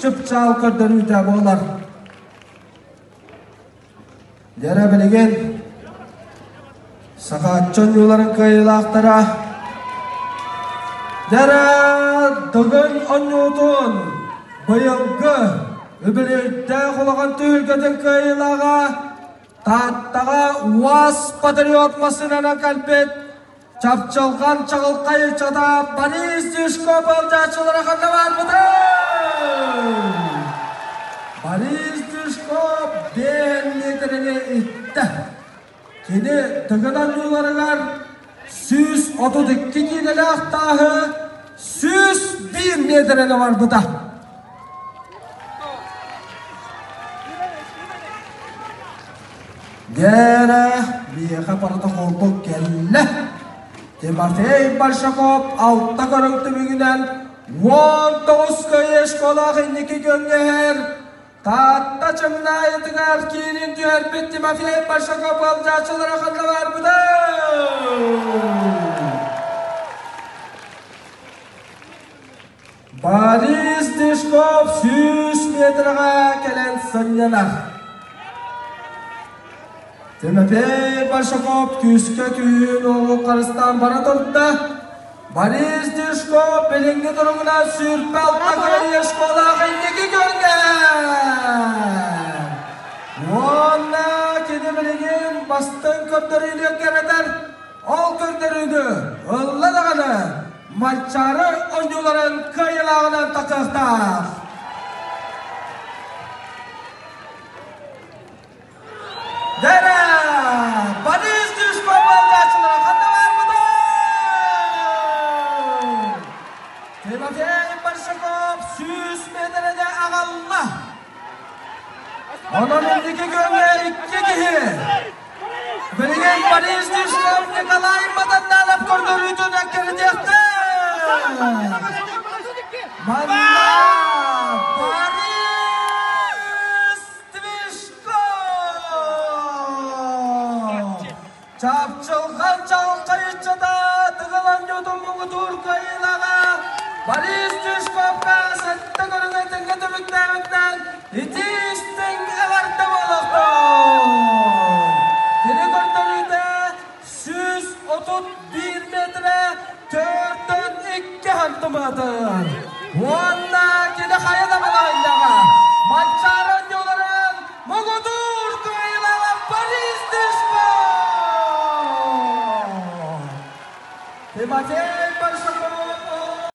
чыпчаал көрдөрүүтэ буолар. Дьэрэ билигин Сахааччы оонньууларын кыайыылаахтара Дьэрэ Дыгын оонньуутун быйылгы үбүлүөйдээх улахан түһүлгэтин кыайыылааҕа Тааттаҕа УАЗ Патриот массыынанан кэлбит Чапчылҕан чаҕылхай ыччата Борис Тишков ыалдьааччылара ханна баарбытый? Борис Тишков биэн миэтэрэни иттэ. Кини Тыгын оонньууларыгар 132 киилэлээх тааһы 101 миэтэрэни барбыта. Гера миэхэ протоколбут кэллэ. Тимофей Большаков алта көрүҥ түмүгүнэн 19 кыайыы школаах инники күөҥҥэ Таатта Чымнаайытыгар киирин түһэрбит Тимофей Большаков ыалдьааччылара ханна барбыта? Борис Тишков 100 метрэҕэ кэлэн сынньанар. Тимофей Большаков күүскэ күүһүн уолу харыстаан бара турда. Борис Тишков билиҥҥи туругунан 26 кыайыы школаах инники көргө. Уонна кини билигин бастыҥ көрдөрүүнү кэрэтэр. Ол көрдөрүүнү ылла даҕаны Манчаары оонньууларын кыайыылааҕынан тахсыахтаах. Дэрэ! Борис Дюшков ыалдьааччылара ханна баарбытый? Тимофей Большаков 100 миэтэрэни аҕалла. Онон инники күөҥҥэ икки киһи. Билигин Борис Дюшков Николай Матанналов көрдөрүүтүн эккирэтиэхтэ. Манна Борис Твишков! Чапчылҕан чаҕылхай ыччата Тыгын оонньуутун муҥутуур кыайыылааҕа Борис Тишковка сэттэ көрүҥэ тэҥҥэ түмүктээбиттэн итии-истиҥ эҕэрдэ буолуохтун! Кини көрдөрүүтэ 131 метрэ 4-тэн 2 хантымаатыр.